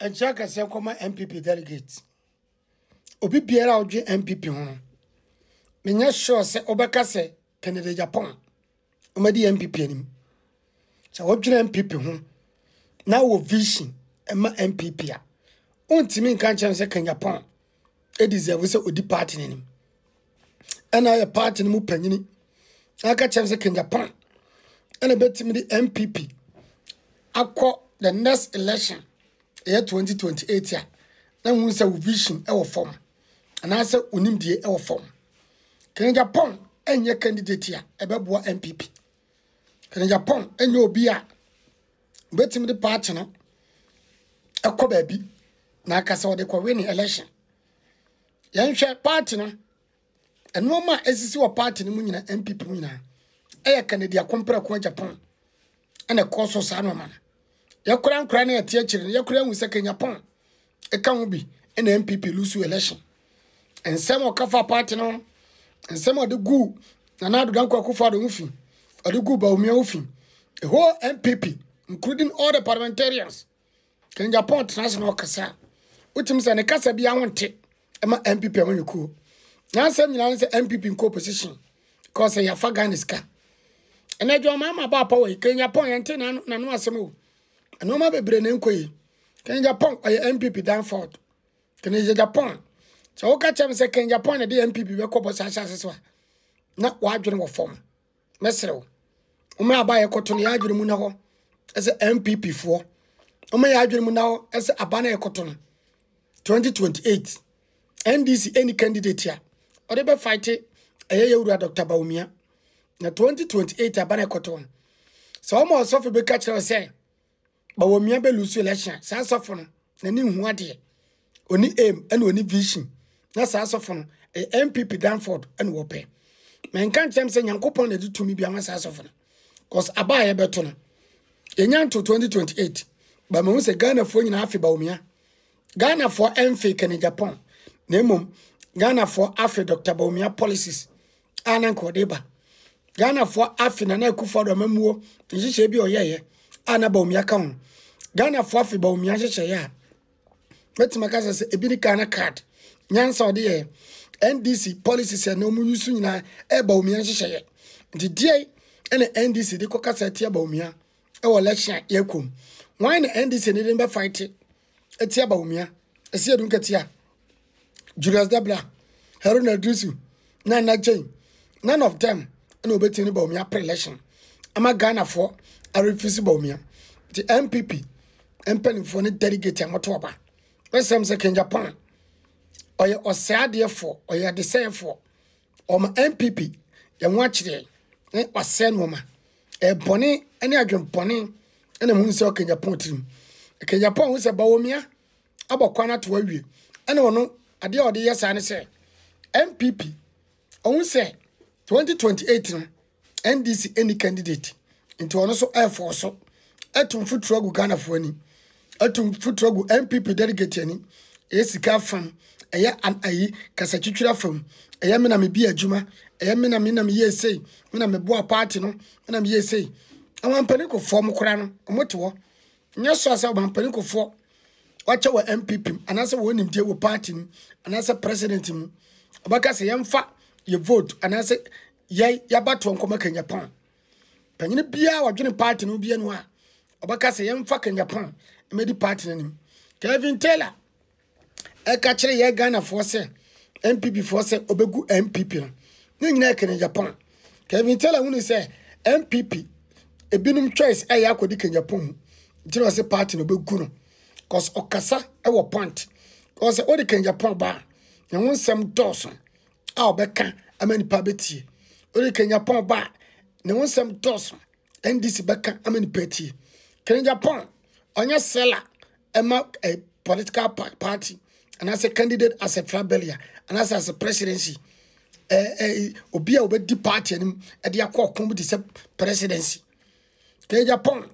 Nkyɛ akɛseɛ nkɔma NPP delegates. Obi biara a ɔdwe NPP ho no, menyɛ sure sɛ wobɛka sɛ Kennedy Agyapong ɔmɛdi NPP anim. Sɛ wodwene NPP ho na wɔ vision ɛma NPP a, wontumi nka nkyɛn sɛ Ken Agyapong deserve sɛ ɔdi party no anim. Ɛna ayɛ party no mu panyini na aka kyerɛ sɛ Ken Agyapong ɛna bɛtumi de NPP akɔ the next election ɛyɛ 2028 a na hu sɛ wo vision ɛwɔ fam anaasɛ wo nimdeɛ ɛwɔ fam. Ken Agyapong ɛnyɛ candidate a ɛbɛboa NPP. Ken Agyapong ɛnyɛ obi a obɛtumi de party no ɛkɔ baabi na aka sɛ ɔde kɔwe ne election. Yɛnhwɛ party no nneɛma a esisi wɔ party no mu nyinaa NPP mu nyinaa ɛyɛ Kennedy Akompreko Agyapong ɛna ɛkɔ so saa nneɛma no. Yɛkora nkora no yɛte akyire no yɛkora ahu sɛ Kenya Pɔn ɛka ho bi ɛna NPP lusu election. Nsɛm a ɔka fa party no nsɛm a ɔde gu Nana Addo Dankwa Akufo-Addo ho fi ɔde gu Bawumia ho fi the whole NPP including all the parliamentarians Ken Agyapong tena ase na ɔkasa a, wotumi sɛ ne kasa bi ho nte ma NPP amanyɔkuo. N'asɛm nyinaa ne sɛ NPP nkɔ opposition kɔɔ sɛ yɛafa Ghana sika. Ɛnɛ adwuma maa ma ba power yi, Ken Agyapong yɛnte n'ano asɛm o. Nneɛma bebree na nkɔ yi. Ken Agyapong ɔyɛ NPP Danford. Ken Agyapong sɛ woka kyerɛ me sɛ Ken Agyapong na de NPP bɛkɔ bɔ saa ahyɛ so a na wadwene wɔ fam. Mɛsrɛ wo. Wɔn aba a yɛkɔto no yɛ adwene mu na hɔ sɛ NPP foɔ. Wɔn yɛ adwene mu na hɔ sɛ aba no yɛkɔto no 2028 NDC any candidate a ɔde bɛ fight ɛyɛ yɛwura Dr. Bawumia na 2028 aba no yɛkɔto no sɛ wɔn ɔsɔfo bi ka kyerɛ sɛ Bawumia bɛ lose election a, saa sɔfo no n'ani nhu adeɛ. Oni aim ɛna oni vision. Na saa sɔfo no ɛyɛ NPP Danford ɛna wɔpɛ. Menka nkyɛm sɛ Nyankopɔn na ɛde tumi bi ama saa sɔfo no. Cause aba a yɛbɛto no yɛnya nto 2028. Ba mahu sɛ Ghanafoɔ nyinaa afe Bawumia. Ghanafoɔ ɛmfe Kennedy Agyapong. Na mmom Ghanafoɔ afe Dr. Bawumia policies a na nka ɔde ba. Ghanafoɔ afe Nana Akufo-Addo amammuo nhyehyɛe bi a ɔyɛeɛ a na Bawumia ka ho. Ghanafoɔ afe Bawumia nhyehyɛeɛ a mɛtumi aka sɛ sɛ ebi ne Ghana card nyansa ɔde yɛ NDC policies a na wɔn use nyinaa ɛyɛ Bawumia nhyehyɛeɛ. Nti deɛ ɛna NDC de kɔkasa tia Bawumia ɛwɔ election a yɛkɔ mu. Wɔn na NDC ne de bɛ fight ɛtia Bawumia ɛsi edu nketea Julius Debra, Haruna Iddrisu, Nana Jane, none of them na obetumi ne Bawumia pre-election ama Ghanafoɔ arefisi Bawumia. Nti NPP mpanimfoɔ ne delegate a wɔto aba. Bɛsɛm sɛ Ken Agyapong ɔyɛ ɔsɛe adeɛfoɔ, ɔyɛ adesɛefoɔ. Ɔma NPP yɛn ho akyerɛ ne wasɛe nneɛma. Ɛbɔne ne adwempɔne ɛna mu sɛ Ken Agyapong tirim. Ken Agyapong ho sɛ Bawumia abɔ kwan ato awie ɛna ɔno adeɛ a ɔde yɛ saa ne sɛ npp ɔhu sɛ 2028 no ndc any candidate nti ɔno nso ɛfɔɔ so ɛto mfuturo agu ghanafoɔ ani ɛto mfuturo agu npp delegate ani ɛyɛ sika afam ɛyɛ ayi kasatwitwiri afam ɛyɛ me na me bi adwuma ɛyɛ me na me na me yɛ sei me na me boa party no me na me yɛ sei àwọn mpanimfoɔ mo koraa no wɔn te hɔ Nyɛ sure sɛ ɔmampanin Kufuor wakyɛ wɔ NPP mu anaasɛ wɔn nimdeɛ wɔ party mu anaasɛ president mu. Ɔbɛka sɛ yɛmfa yɛ vote anaasɛ yɛ yɛabatoɔ nkɔma Kanyapɔn. Panyin biara ɔdwene party no biara no a ɔbɛka sɛ yɛmfa Kanyapɔn mmɛdi party no anim. Kevin Taylor ɛka kyerɛ yɛ Ghanafoɔ sɛ NPP foɔ sɛ ɔbɛgu NPP no ne nyinaa Kenya Japan Kevin Taylor hunu sɛ NPP ebinom choice ɛyɛ akɔdi Kenya Japan mu nti na ɔsɛ party no ɔbɛgu no cause ɔkasa ɛwɔ point ɔsɛ ɔde Kenya Japan ba ne ho nsɛm dɔɔso a ɔbɛka ama nipa bɛtie ɔde Kenya Japan ba ne ho nsɛm dɔɔso NDC bɛka ama nipa atie Kenya Japan ɔnyɛ seller ɛma eh, political party anaasɛ candidate as a trabelia anaasɛ as a presidency eh, eh, obi a obɛdi party anim ɛde akɔ ɔko bi te sɛ presidency Kenya Japan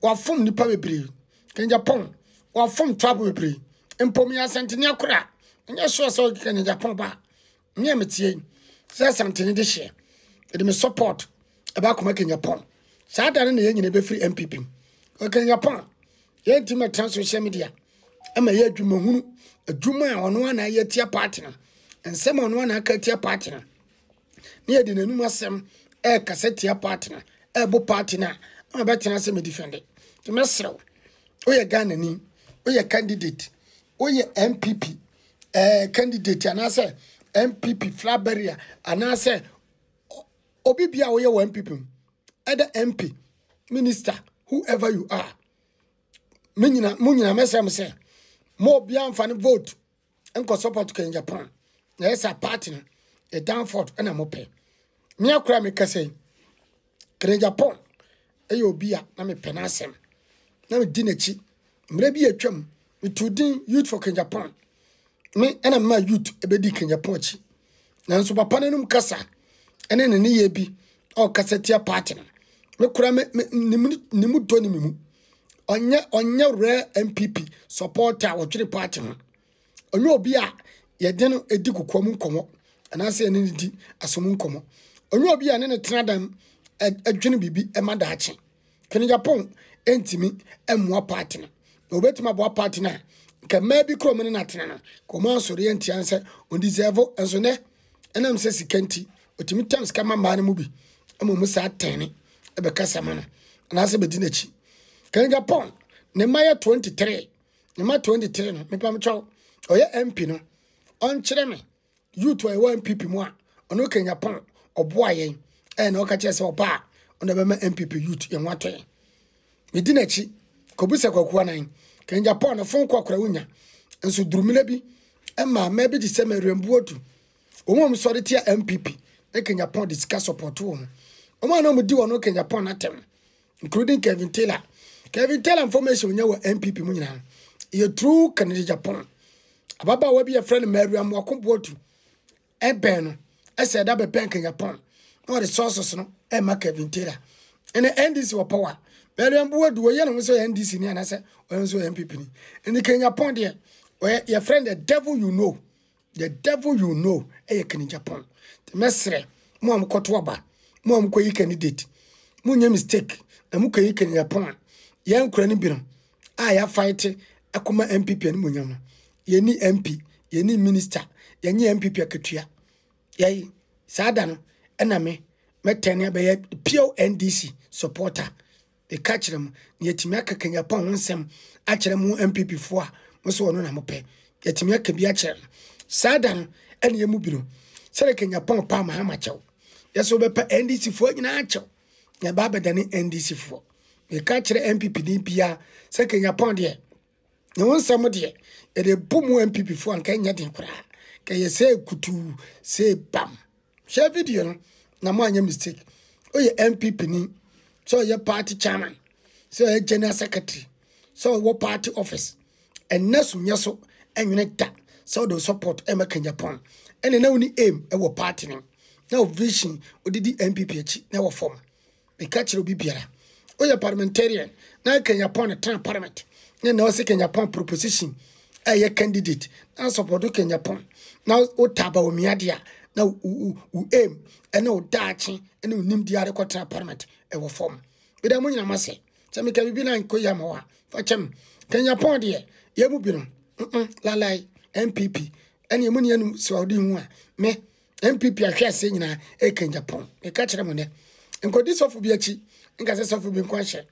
wafom nipa bebree Kenya Japan wafom trap bebree mpo mi asɛntene akora nyɛ sure sɛ Kenya Japan ba Me a meteɛ yi, sɛ Asantene de hyeɛ, mede me support ɛbɛ akoma Kenya Pɔn. Saa da no na yɛn nyina bɛfiri NPP mu. Kenya Pɔn, yɛntumi mɛtena social media. Ɛma ɛyɛ adwuma hunu, adwuma a ɔno ana ayɛ tia party no, nsɛm a ɔno ana aka tia party no. Ne yɛde n'anum asɛm ɛrekasa tia party no, ɛrebo party no a, na ɔbɛtena sɛ medifɛnde. Nti mɛserɛ wo, woyɛ Ghanani, woyɛ candidate, woyɛ NPP eh, candidate anaasɛ NPP flag bearer anaasɛ obi bia a woyɛ wɔ NPP mu, ɛda MP, minister, whoever you are, me nyina mo nyina mɛsrɛ mo sɛ mo obiara mfa ne vote nkɔ support Ken Japan na ɛyɛ sɛ party no yɛ downford ɛna mo pɛ. Me akora me kasa yi, Ken Japan ɛyɛ obi a na mepɛ n'asɛm na medi n'akyi. Mmerɛ bi atwam metu din Youth for Ken Japan, me ɛna mma youth ɛbɛdi Ken Japan akyi. Nanso papa no anom kasa ɛne ne nneyɛɛ bi a ɔkasa tia party no, me kora me me ne mu ne mu dɔ ne me mu. Ɔnyɛ ɔnyɛ rare NPP supporter a ɔtwere party ho. Ɔnyɛ obi a yɛde no di kokoa mu nkɔmmɔ anaasɛ yɛne no di asom nkɔmmɔ. Ɔnyɛ obi a ne ne tena dan ɛdwene biribi ɛma daakye. Kene Japan ntumi mmoa party no. Na obetumi aboa party no a, nka mmaa bi kura wɔn ne no atena no, nka wɔn ansɔre antia no sɛ ɔndeserve. Nso nɛ, ɛnam sɛ sika nti, otumi tam sika ma mmaa no mu bi ma wɔn saa tɛne ɛbɛkasa ma no anaasɛ bɛdi n'akyi. Kene Japan, ne mma yɛ 23, ne mma 23 no, mepam kyɛw, ɔyɛ MP no, ɔnkyerɛ me youth a ɛwɔ NPP mu a ɔno Kenya pɔn ɔboa yɛn ɛna ɔka kyerɛ sɛ ɔba a ɔna bɛma NPP youth yɛn ho atɔ yɛn. Medi n'akyi kɔbisa kwaku anan Kenya pɔn no fon kɔ akora wonya nso durumina bi ɛma mmaa bi te sɛ Mariam Buodu wɔn a wɔsɔre tia NPP na Kenya pɔn de sika support wɔn wɔn a na wɔdi wɔn Kenya pɔn atɛm including Kevin Taylor. Kevin Taylor information onya wɔ NPP mu nyinaa yɛ true Kennedy Japan. Ababaawa bi yɛfrɛ no Mary Amoako Boatu ɛbɛn no ɛsɛ ɛda bɛbɛn Kenya Pɔn na ɔde sources no ɛma Kevin Taylor. Ɛnɛ NDC wɔ power. Mary Boatu wɔyɛ ne ho sɛ ɔyɛ NDC ni anaasɛ ɔyɛ nso NPP ni. Ɛnti Kenya Pɔn deɛ ɔyɛ yɛfrɛ no the devil you know. The devil you know ɛyɛ Kenny Japan. Nti mɛsrɛ mo a mokɔto aba, mo a mokɔyi candidate, monyɛ mistake na mokɔyi Kenny Japan a, yɛn nkora no bi no a yɛafight akɔma NPP animuonyam no, yɛnni MP, yɛnni minister, yɛnye NPP akatua. Yɛyi saa da no ɛna me mɛtɛne abɛyɛ pure NDC supporter. Meka kyerɛ mo, na yɛatumi aka Kanyapɔn ho nsɛm akyerɛ mo NPP foɔ a mo sɛ ɔno na mopɛ. Yɛatumi aka bi akyerɛ no. Saa da no, ɛne yɛ mu bi no, sɛdeɛ Kanyapɔn paa Mahama kyɛw, yɛ sɛ wobɛpa NDC foɔ nyinaa kyɛw, na ɛba abɛdane NDC foɔ. Meka kyerɛ NPP ni biara sɛ Kanyapɔn deɛ, ne ho nsɛm deɛ, yɛde bu mu NPP foɔ anka ɛnyɛ den koraa. Kɛyɛ sɛ kutuu, sɛ bam. Hwɛ video no na mo anyɛ mistake. Oyɛ NPP ni, sɛ ɔyɛ party chairman, sɛ ɔyɛ general secretary, sɛ ɔwɔ party office. Ɛnna so nyɛ so ɛnwene da sɛ ɔde support ɛma Kenya Pɔn. Ɛna na woni aim ɛwɔ party no. Na wo vision odidi NPP akyi na ɛwɔ fam. Meka kyerɛ obi biara. Woyɛ parliamentarian na Kenya Pɔn na tena parliament. Na na ɔsɛ Kenya Pɔn proposition ɛyɛ candidate na support Kenya Pɔn na wota aba omia de a na wo aim ɛne wo daakye ɛne wo nimdeɛ ade kɔtena parliament ɛwɔ fam. Meda mo nyina mase sɛ meka biribi na nkɔ yi ama wo a fa kyɛm. Kenya Pɔn deɛ yɛ mu bi no lalai NPP ɛne ɛmu ne anum sɛ ɔde hu a me NPP ahwɛ aseɛ nyinaa ɛka Japan. Meka kyerɛ mo nɛ. Nkɔdi sɔfo bi akyi nka sɛ sɔfo bi nko ahyɛ.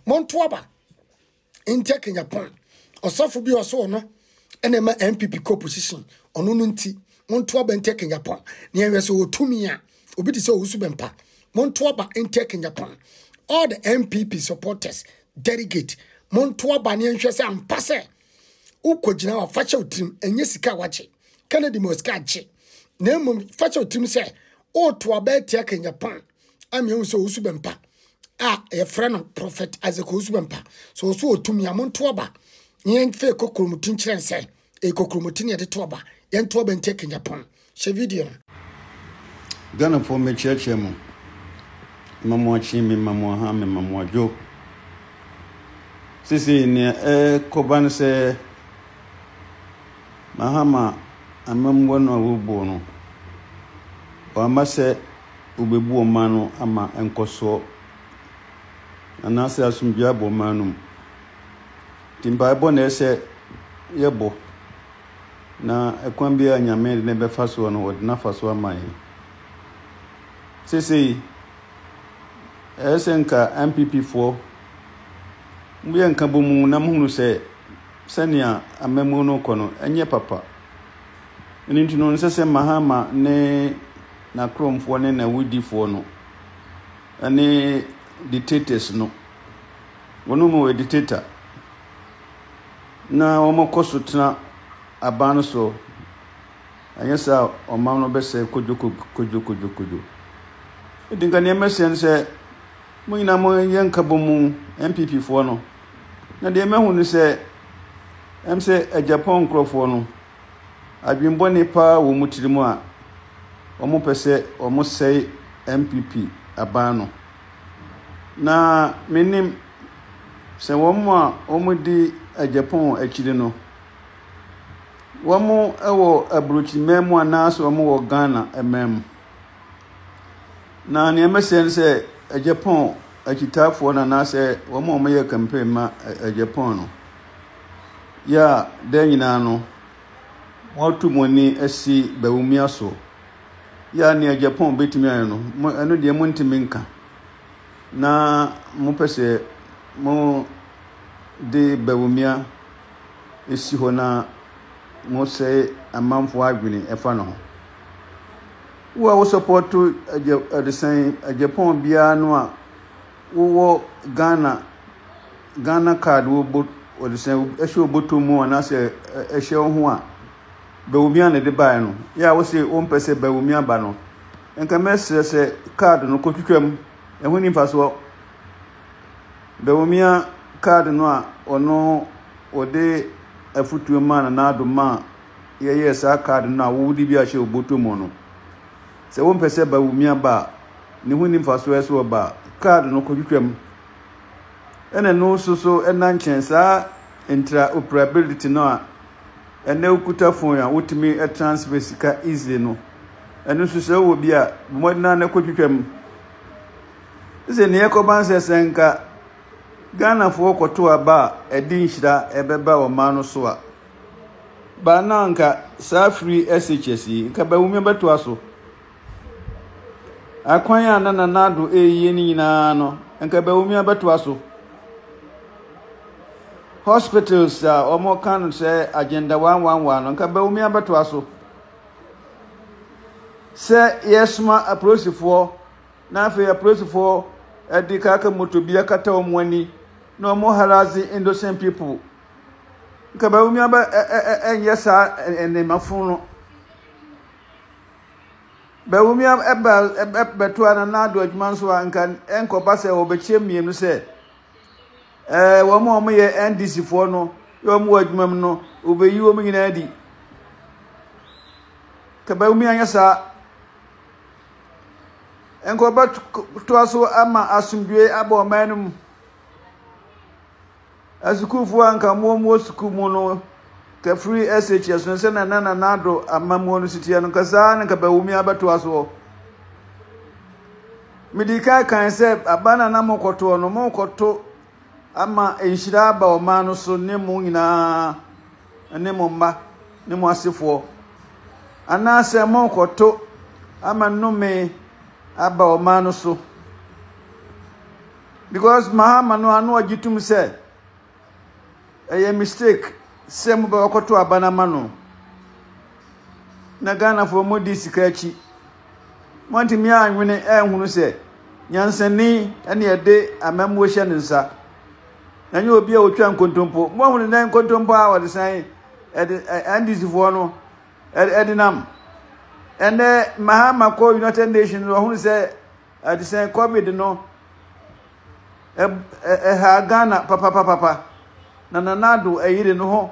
Monto aba ntia ka Japan. Ɔsɔfo bi ɔso ɔno ɛna ɛma NPP kɔ opposition. Ɔno no nti monto aba ntia ka Japan. Na yɛhwɛ sɛ ɔtumi a obi te sɛ ɔwusu bɛmpa. Monto aba ntia ka Japan. All the NPP supporters, delegate, monto aba na yɛnhwɛ sɛ ampa sɛ wokɔgyina hɔ a fa hyɛ wo tirim ɛnyɛ sika a wagye. Kennedy ma sika agye na mmom fa hyɛ tirim sɛ woto aba atia Kenya Pɔn ama ehu sɛ owusu bɛmpa a yɛfrɛ no Prophet Isaac Owusu Bɛmpa so ɔso ɔtumi a monto aba na yɛmfa ɛkɔkuromoti nkyerɛ n sɛ ɛkɔkuromoti ne yɛde to aba yɛnto aba ntia Kenya Pɔn. Hyɛ video no. Ghanafoɔ mekyerɛkyerɛ mo, mema mo akye, mema mo aha, mema mo adwo. Sesei nea ɛrekɔba ne sɛ Mahama amammuo no a wɔrebuo no, wamma sɛ wɔbɛbu ɔman no ama nkɔsoɔ anaasɛ asomdwoeɛ abɔ ɔman no mu. Nti mpaebɔ na ɛsɛ sɛ. yɛbɔ na ɛkwan biara a Nyame de no bɛfa soɔ no, ɔde no afa so ama yɛn. Seesei, ɛyɛ sɛ nka NPP foɔ, moyɛ nkabɔmu na mohunu sɛ sɛnea amammuo no rekɔ no, ɛnyɛ papa. Ɛno nti no, ɛnsɛ sɛ Mahama ne n'akorɔmfoɔ ne n'awudifoɔ no ne dictators no, wɔn mu wɔ dictator, na wɔkɔ so tena aban no so, anyɛ saa a ɔman no bɛsɛe kodwo kodwo kodwo kodwo. Nti nka nea mɛsrɛ ne sɛ, mo nyinaa monyɛ nkabɔmu, NPP foɔ no. Na deɛ mahu ne sɛ, ɛm sɛ Agyapong nkorɔfoɔ no, adwenbɔne paa wɔ wɔn tirim a wɔpɛ sɛ wɔsɛe NPP aban no. Na mennim sɛ wɔn a wɔdi Agyapong akyiri no, wɔwɔ aburokyiman mu anaasɛ wɔwɔ Ghana man mu. Na nea mɛsrɛ ne sɛ Agyapong akyitaafoɔ no anaasɛ wɔn a wɔyɛ campaign ma Agyapong no, yɛ a daa nyinaa no wɔatu mo ani asi Bawumia so. Yɛ a nea Agyapong bɛtumi ayɛ no, mo ɛno deɛ montumi nka. Na mopɛ sɛ mo de Bawumia si hɔ na mosɛe amanfoɔ adwene ɛfa ne ho. Wo a wo sɔpɔto agya ɛde sɛn Agyapong biara no a wowɔ Ghana Ghana card wo bo wɔde sɛn ɛhyɛ wo bɔtɔ mu anaasɛ ɛhyɛ wo ho a Bawumia na ɛde baeɛ no yɛ a wose wompɛ sɛ Bawumia ba no nka mɛsrɛ sɛ card no kɔtwitwa mu ɛho ni mfasoɔ Bawumia card no a ɔno wɔde afutuo maa Nana Addo maa yɛyɛɛ saa card no a wode bi ahyɛ wo bɔtɔ mu no sɛ wompɛ sɛ Bawumia ba a ne ho nni mfasoɔ sɛ ɔba a, card no kɔtwitwa mu. Ɛna ɛno nso so ɛna nkyɛn saa interoperability no a ɛnɛ wokuta phone a wotumi transfer sika easily no, ɛno nso sɛ wowɔ bi a, bɔ mmɔden ara na kɔtwitwa mu. Sɛ nea ɛkɔba no sɛ sɛ nka Ghanafoɔ kɔto aba a ɛde nhyira ɛbɛba ɔman no so a, ba na nka saa free SHS yi, nka Bawumia bɛtoa so. Akwan a na Nana Addo reyɛ no nyinaa no, nka Bawumia bɛtoa so. Hospitals a wɔka no sɛ Agenda 111 no, nka Bawumia bɛtoa so. Sɛ yɛsoma apolisifoɔ na afei apolisifoɔ de kaaka moto bi akata wɔn ani na wɔn harass innocent people. Nka Bawumia bɛ ɛnyɛ saa nneɛma fo no. Bawumia ba bɛtoa Nana Addo adwuma nso a, nka ɛnkɔba sɛ wɔbɛkyɛ mmienu sɛ ɛɛ wɔn a wɔyɛ NDC foɔ no yɛ wɔn wɔ adwuma mu no wɔbɛyi wɔn nyinaa adi. Ka Bawumia nyɛ saa. Nka ɔbɛtoa so ama asomdwoe aba ɔman no mu. Asukuufoɔ a anka wɔn wɔ sukuu mu no ka firi SHS no sɛnea na Nana Addo amammuo no si teɛ no, nka saa na nka Bawumia bɛtoa soɔ. Medi kan kan sɛ aba na na mokɔtoɔ no, mokɔto ama nhyira aba ɔman no so ne mo nyinaa ne mo mma ne mo asefoɔ. Anaasɛ mokɔto ama nnome aba ɔman no so. Because Mahama no ano ɔgye tum sɛ ɛyɛ mistake sɛ mo bɛ ɔkɔto aba no ama no. Na Ghanafoɔ mo di sika akyi. Moantumi anwene anhunu sɛ nyansani ɛne ɛde amammuo hyɛ ne nsa. Na nyɛ obi a otwa nkontompo. Mo ahunu nɛ nkontompo a wɔde san ɛde NDC foɔ no ɛde nam. Ɛnɛ Mahama kɔ United Nations ɔhunu sɛ Ɛte sɛ covid no ɛhaa Ghana papapapapa na Nana Addo ayiri no ho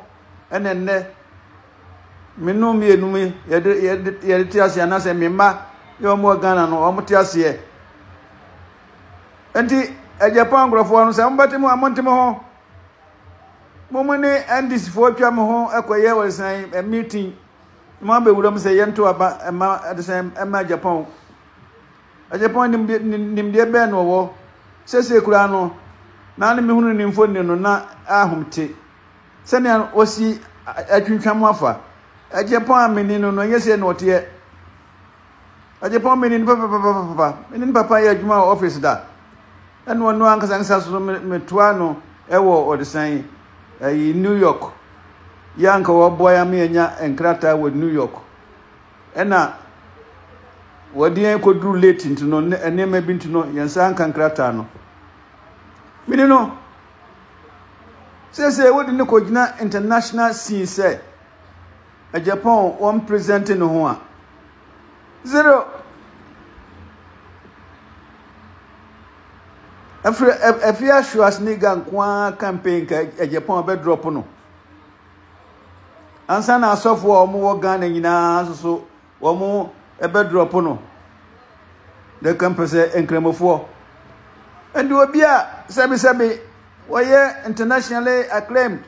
ɛna nnɛ me no mmienu mi yɛde yɛde yɛde te aseɛ anaasɛ me mma yɛ wɔn wɔ Ghana no wɔn te aseɛ nti Japan nkurɔfoɔ no sɛ wɔn bɛte mo a mo nte mo ho mo mo ne NDC foɔ atwa mo ho ɛkɔyɛ wɔde sɛn meeting mo abɛwura mu sɛ yɛnto aba ɛma ɛde sɛn ɛma Japan. Agyapong nimdeɛ nimdeɛ bɛn na ɔwɔ? Seesei koraa no, na ne mehunu ne mfoni no na ahom te. Sɛnea wɔsi atwintwam afa. Agyapong a menni no no, ɛnyɛ sei na ɔteɛ. Agyapong menni no papapapapa. Me ne ne papa yɛ adwuma wɔ office da. Ɛna ɔno ankasa ankasa so metoa no ɛwɔ ɔdesan ɛyi New York. Yɛ anka wɔboa yɛn ama yɛanya nkrataa wɔ New York. Ɛna wɔde yɛn kɔduru late nti no, nneɛma bi nti no, yɛn nsa anka nkrataa no. Mene no, seesei wode no kɔgyina international scene sɛ Japan wɔn present ne ho a, zero. Ɛfiri ɛfi Schwarzenegger nko ara campaign ka Japan bɛ drop no. Ansa na asɔfoɔ a wɔwɔ Ghana nyinaa nso so wɔn bɛ drop no. Na ɛka mpɛ sɛ nkramofoɔ. Ɛnde obi a sɛbesɛbe wɔyɛ internationally acclaimed.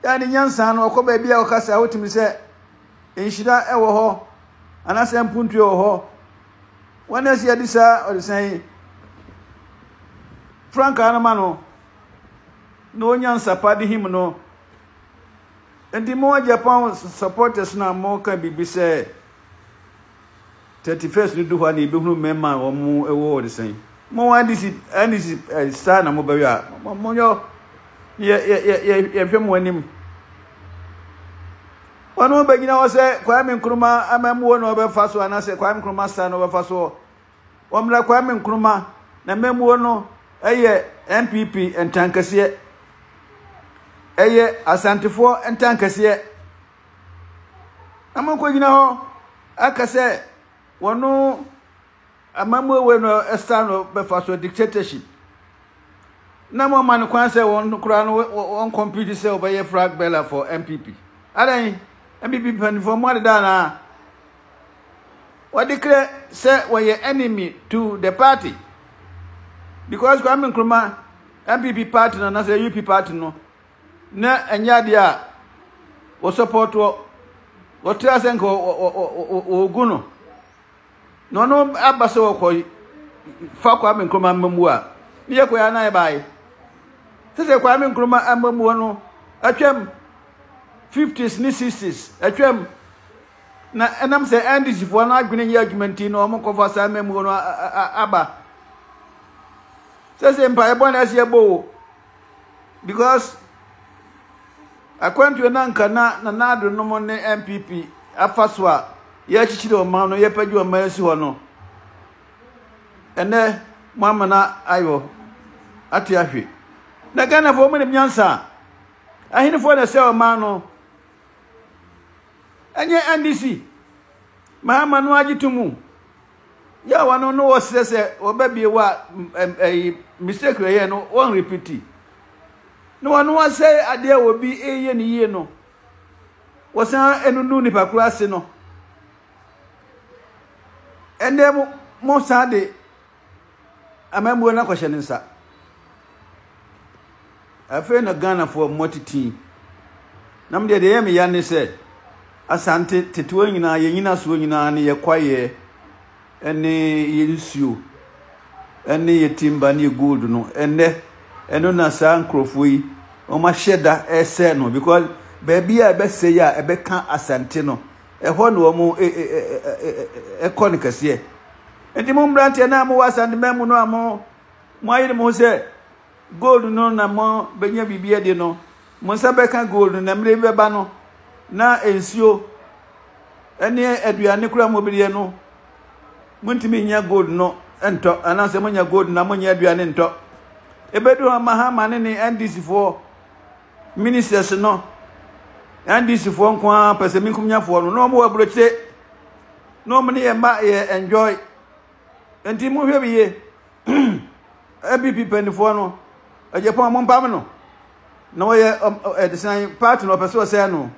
Yɛ ne nyansa no ɔkɔ baabi a ɔkasa a wotumi sɛ nhyira wɔ hɔ anaasɛ mpuntuo wɔ hɔ. Wɔn na ɛsɛ yɛde saa ɔde sɛn frankaa no ma no. Na onya nsapa de him no. Nti mo Japan supporters na mo ka biribi sɛ 31st no du hɔ a na yɛbɛhunu mmarima a wɔn wɔ wɔde sɛn. Mo NDC NDC eh, saa na mo bɛyɛ a mo yɔ yɛ yɛ yɛ yɛhwɛ mo anim. Wɔn mo bɛgyina hɔ sɛ Kwame Nkrumah amammuo na wɔbɛfa so anaasɛ Kwame Nkrumah saa na wɔbɛfa so. Wɔmmra Kwame Nkrumah na mmamuo no yɛ NPP ntankɛseɛ. Ɛyɛ Asantefoɔ ntankɛseɛ. Na monkɔgyina hɔ aka sɛ wɔno amammuo wei no ɛsa no bɛfa so dictatorship. Na moama no kwan sɛ wɔn koraa no wɔn compete sɛ wɔbɛyɛ flag bearer for NPP. Adɛn? NPP mpanimfoɔ mo adeda anaa? Wɔde krɛ sɛ wɔyɛ enemy to the party because Kwame Nkrumah NPP party no anaasɛ UP party no na ɛnyɛ adeɛ a wɔsɔpɔtoɔ wɔtra sɛ nka wɔgu no na ɔno aba sɛ wɔkɔ fa Kwame Nkrumah mmamu a ne yɛ kɔyɛ anan baeɛ sɛ sɛ Kwame Nkrumah mmamuo no atwam 50s ne 60s atwam Na ɛnam sɛ NDC foɔ no adwene nyɛ adwuma nti na wɔn kɔfa saa mmamuo no aba. Sɛsɛ mpaebɔ na ɛsɛ yɛbɔ o. Because akwantuo na nka na Nana Addo nom ne NPP afa so a yɛakyikyiri ɔman no yɛpɛgye ɔman asi hɔ no. Ɛnɛ mo amena ayɔ ate ahwe. Na Ghanafoɔ mo nim nyansa. Ahenefoɔ na ɛsɛ ɔman no. Ɛnyɛ NDC. Mahama no agye to mu. Yɛ a wɔn no wɔsrɛ sɛ wɔbɛbie wɔ a ɛyi mistake yɛ no wɔn repeat. Na wɔn asɛe adeɛ a obi reyɛ ne yie no. Wɔsan enunu nipa koro ase no. Ɛnɛ mo mo san de amammuo no akɔhyɛ ne nsa. Afei na Ghanafoɔ mmɔ titi. Na me deɛ deɛ ɛyɛ me ya ne sɛ Asante tetewa nyinaa yɛn nyinasoɔ nyinaa ne yɛ kwaeɛ ne yɛ nsuo ne yɛ timba ne yɛ gold no ɛnɛ ɛno na saa nkurɔfoɔ yi wɔn ahyɛ da ɛsɛ no because baabi a ɛbɛsɛ yi a ɛbɛka Asante no ɛhɔ na wɔn ɛkɔ no kɛseɛ nti mo mmeranteɛ no a mowɔ Asante man mu no a mo mo ayere mo ho sɛ Gold no na mo bɛnya biribi adi no, mo nsa bɛka gold no, na mmerɛ bi bɛba no, na nsuo ne aduane koraa mo bɛdeɛ no, montumi nya gold no ntɔ, anaasɛ monya gold na monyɛ aduane ntɔ. Ɛbɛdu hɔ Mahama ne ne NDC foɔ ministers no, NDC foɔ nko ara pɛ sɛ menkumnyafoɔ no, na wɔn wɔ aburokyire, na wɔn ne yɛn mma yɛ enjoy. Nti monhwɛ bi yie. NPP mpanimfoɔ no, Agyapong mo mpam no. Na wɔyɛ ɛdesan party no ɔpɛ sɛ ɔsɛe no.